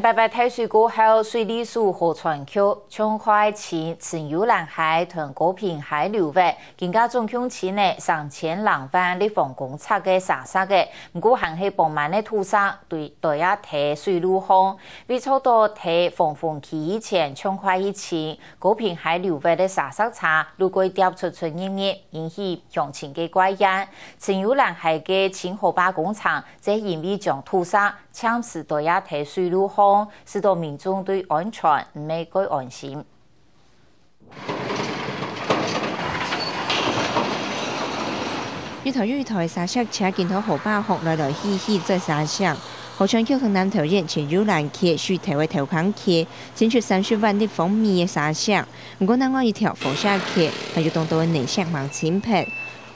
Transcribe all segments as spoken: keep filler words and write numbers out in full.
八八大水過後，水利署河川局暢快清陳有蘭溪同高屏溪流域，今个總共清了三千零萬立方公尺个沙石仔，毋過還係放滿个土石堆堆啊在水路項。為做到在防洪期以前暢快去清，高屏溪流域个沙石車路過疊出出入入，引起鄉親个怪怨。陳有蘭溪个清河壩工程，就因為將土石 暫時堆啊在水路項，使到民眾對安全毋係蓋安心。一台又一台沙石車緊在河壩項來來去去載沙石。河川局同南投縣陳有蘭溪水頭个頭空溪，清出三十萬立方米个沙石。毋過另外一條火社溪，還有當多个泥石吂清忒。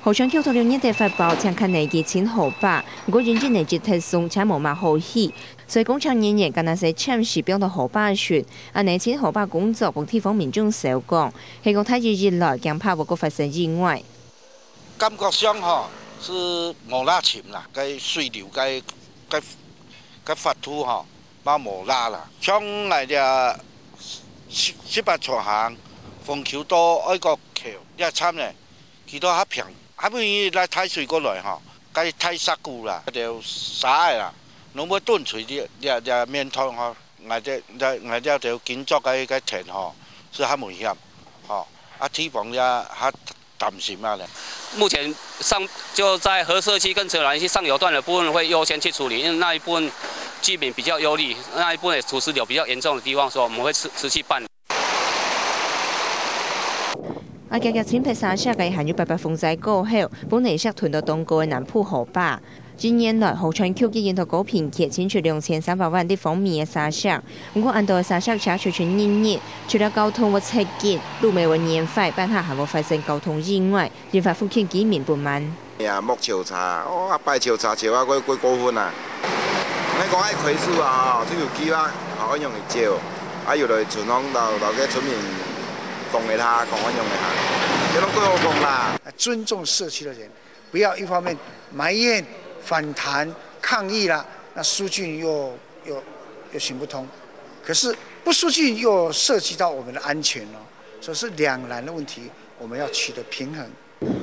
河川局頭六月底發包，請較泥機清河壩，毋過因為泥質忒鬆，車無麼好駛，所以工程人員干焦係暫時放到河壩脣，恁呢清河壩工作分地方民眾笑講，係講大雨一來，驚怕會過發生意外。感覺上吼，係無罅深啦，該水流該該該闊度吼，嘛無罅啦。像𠊎這十十八川行，紅球到愛國橋這站呢， 佢都較平，後尾來大水過來吼，該大石牯啦，條沙仔啦，攏會蹲出這這這面頭吼，𠊎這𠊎這條金作个个田吼，係較危險吼，啊地方也較擔心啊咧。目前上就在河社區跟陳有蘭溪上游段的部分會優先去處理，因為那一部分居民比較憂慮，那一部分的土石流比較嚴重的地方，所以我們會持持續辦理。 啊遽遽清忒沙石个還有八八風災過後，分泥石吞到當高个南埔河壩。一年來，河川局已經在高屏溪清出兩千三百萬立方米个沙石。毋過恁多个沙石車出出入入，除了交通會塞緊，路尾會黏壞，半下還會發生交通意外，引發附近居民不滿。 呀，木樵車，哦，啊，擺樵車，樵啊，過過過分啊！你講愛開始啊，吼，就有計劃，吼，愛用去招，啊，有來村上摎摎个村民講一下，講愛用一下，這攏過好講啦。尊重社區的人，不要一方面埋怨、反彈、抗議啦，那疏浚又又又行不通。可是不疏浚又涉及到我們的安全哦，所以是兩難的問題，我們要取得平衡。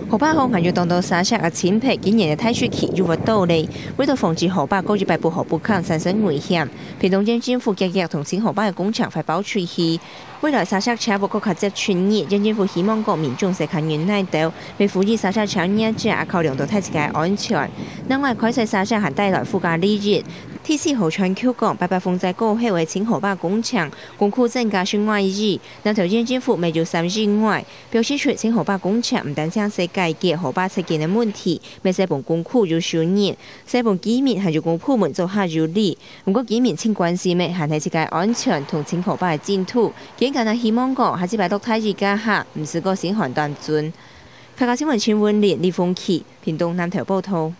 河壩項還有當多沙石啊、青坯，今年个大水期又會到咧。為著防止河壩過一擺分河壩崁產生危險，屏東縣政府遽遽同清河壩个工程發包出去。未來沙石車會過較捷出入，縣政府希望講民眾係較忍耐兜，也呼籲沙石車業者也考量著大自家个安全。另外，開採沙石還帶來附加利益。第四河川局講，八八風災過後个清河壩工程，工庫增加十外億，南投縣政府也有三億外， 表示出清河壩工程毋單淨係解決河壩塞緊个問題，也係分工庫有收入，係分居民還有公部門做下有利。毋過居民盡關心个還係自家安全同清河壩个進度。佢等干焦希望講，下一擺落大雨該下，毋使過心寒膽顫。客家新聞陳文林、李鳳琪，屏東南投報導。